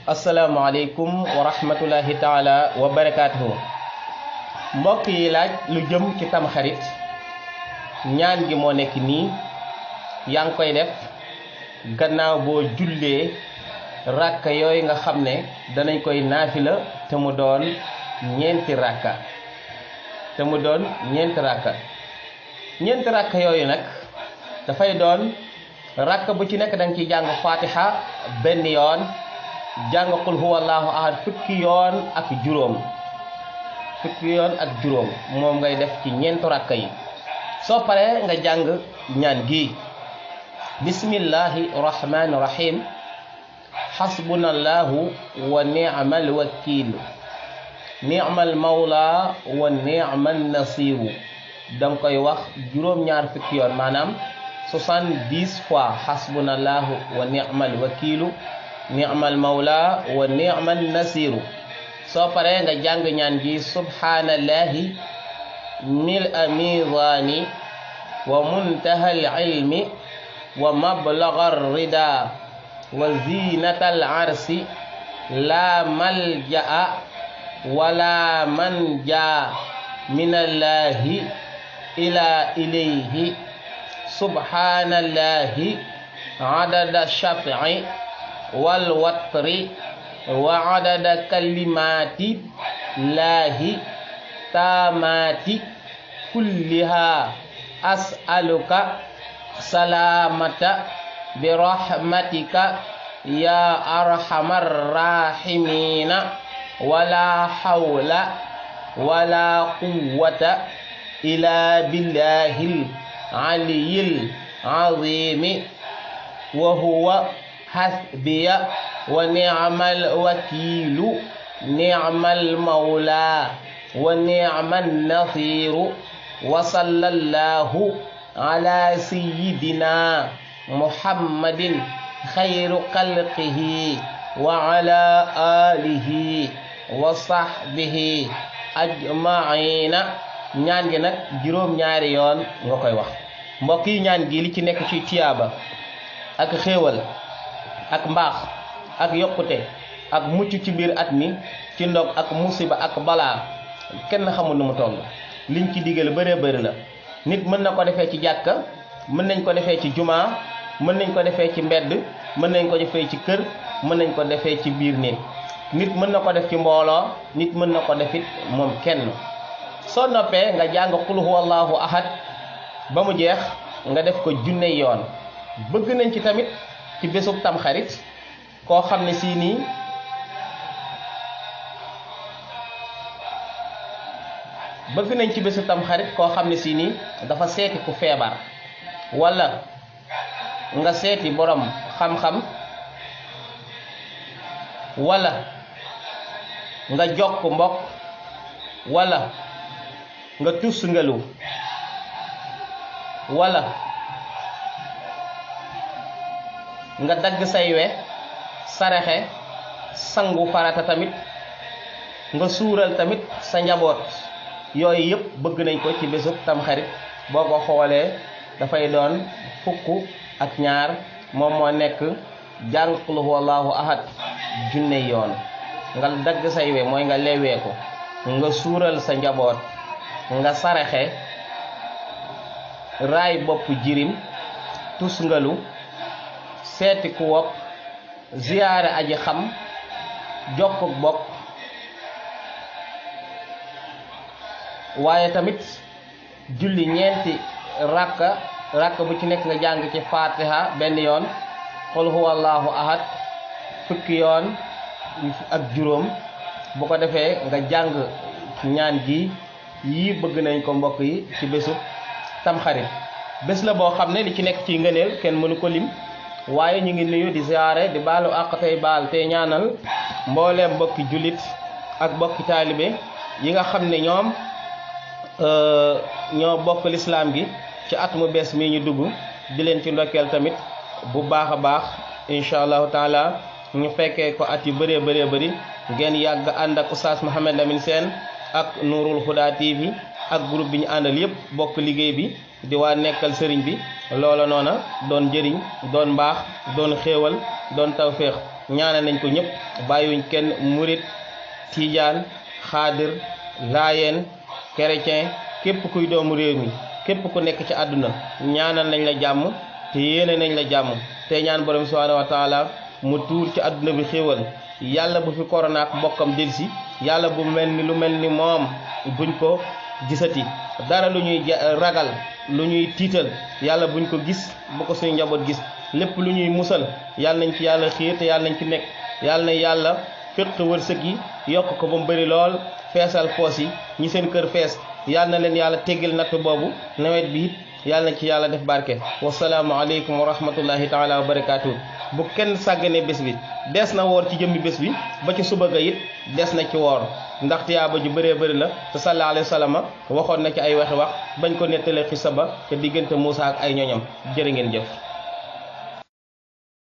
asalaamaaleykum wa rahmatullahi taala wa barakaatuhu. mbokk yi laaj lu jëm ci tamxarit ñaan gi moo nekk nii yaa ngi koy def gannaaw boo jullee rakka yooyu nga xam ne danañ koy naafila te mu doon ñeenti rakka ñeenti rakka yooyu nag dafay doon rakka bu ci nekk danga ciy jàng fatiha benn yoon jàng qul huwallahu ahad fukki yoon ak juróom moom ngay def ci ñeenti rakka yi. soo paree nga jàng ñaan gi bismillahi rahmani rahim hasbunallahu wa ni'mal wakil ni'mal mawla wa ni'mal nasiru danga koy wax juróom-ñaar fukki yoon maanaam 70 fois hasbunallahu wa ni'mal wakilu ni'mal mawla wa ni'mal nasiru. soo paree nga jàng ñaan gi subhanallahi mil'a mizani wa muntahal ilmi wa mablaghar rida wa zinatal arsi la malja'a wala manja minallahi ila ilayhi subhanallahi adada shafi'i wal watri wa adada kalimati lahi tamati kulliha as'aluka salamata birahmatika ya arhamar rahimina wala hawla wala quwwata illa billahil aliyyil azimi wa huwa hasbiya wa ni'mal wakilu ni'mal mawla wa ni'man nasiru wa sallallahu ala sayyidina muhammadin khairu khalqihi wa ala alihi wa sahbihi ajma'ina. ñaan gi nag juróom-ñaari yoon nga koy wax. mbokk yi ñaan gi li ci nekk ci tiyaaba ak xéewal ak mbaax ak yokkute ak mucc ci biir at mi ci ndog ak musiba ak balaa kenn xamul nu mu toll. liñ ci digal bëree bëri la. nit mën na ko defee ci jàkka, mën nañ ko defee ci jumaa, mën nañ ko defee ci mbedd, mën nañ ko defee ci kër, mën nañ ko defee ci biir néeg. nit mën na ko def ci mbooloo, nit mën na ko defit moom kenn. soo noppee nga jàng qul huwallahu ahad ba mu jeex nga def ko junne yoon. bëgg nañ ci tamit ci bésub tamxarit koo xam ne sii nii dafa seeti ku feebar walla nga seeti borom xam-xam walla nga jokk mbokk walla nga tus ngelu walla nga dagg say we saraxe sangu farata tamit nga suural tamit sa njaboot. yooyu yëpp bëgg nañ ko ci bésub tamxarit. boo ko xoolee dafay doon 12 moom moo nekk jàng qul huwallahu ahad junne yoon. nga dagg say we mooy nga leewee ko, nga suural sa njaboot, nga saraxe, raay bopp jirim, tusngalu, seeti ku wopp, ziyaare aji xam, jokk bokk. waaye tamit julli ñeenti rakka bu ci nekk nga jàng ci fatiha benn yoon, qul huwallahu ahad fukki yoon ak juróom. bu ko defee nga jàng ñaan gi. yii bëgg nañ ko mbokk yi ci bésu tamxarit. bés la boo xam ne li ci nekk ci ngëneel kenn mënu ko lim. waaye ñu ngi nuyu di ziyaare di baalu àq tey baal tey ñaanal mbooleem mbokki jullit ak mbokki taalibe yi nga xam ne ñoom ñoo bokk lislaam gi ci at mu bees mii ñu dugg. di leen ci ndokkeel tamit bu baax a baax incha allahu taala ñu fekkee ko at yu bëree bëri ngeen yàgg ànd ak Oustaz Mouhamed Lamine Sène ak Nourul Huda TV ak groupe bi ñu àndal yëpp bokk liggéey bi di waa nekkal sëriñ bi. loola noona doon njëriñ, doon mbaax, doon xéewal, doon tawféex ñaanal nañ ko ñëpp bàyyiwuñ kenn murit tijaan xaadir laayeen chrétien képp kuy doomu réew mi képp ku nekk ci àdduna ñaanal nañ la jàmm te yéene nañ la jàmm te ñaan borom subhanahu wa taala mu tuur ci àdduna bi xéewal yàlla bu fi corona ak bokkam delsi yàlla bu mel ni lu mel ni moom buñ ko gisati dara lu ñuy ragal lu ñuy tiital yàlla buñ ko gis bu ko suñu njaboot gis lépp lu ñuy musal yàlla nañ ci yàlla xiir te yàlla nañ ci nekk yàlla na yàlla féq wërsëg yi yokk ko ba mu bëri lool feesal poos yi ñi seen kër fees yàlla na leen yàlla teggil natt boobu nawet bi it yàlla na ci yàlla def barke wasalaamu aleykum wa rahmatullahi taala wa barakaatuh bu kenn sàggane bés bi des na woor ci jëmmi bés bi ba ci suba ga it des na ci woor ndax tiyaaba ju bëree bëri la te sallallahu alayhi wa sallam waxoon na ci ay waxi wax bañ ko nettalee xissa ba te diggante Muusa ak ay ñoñam jërë ngeen jëf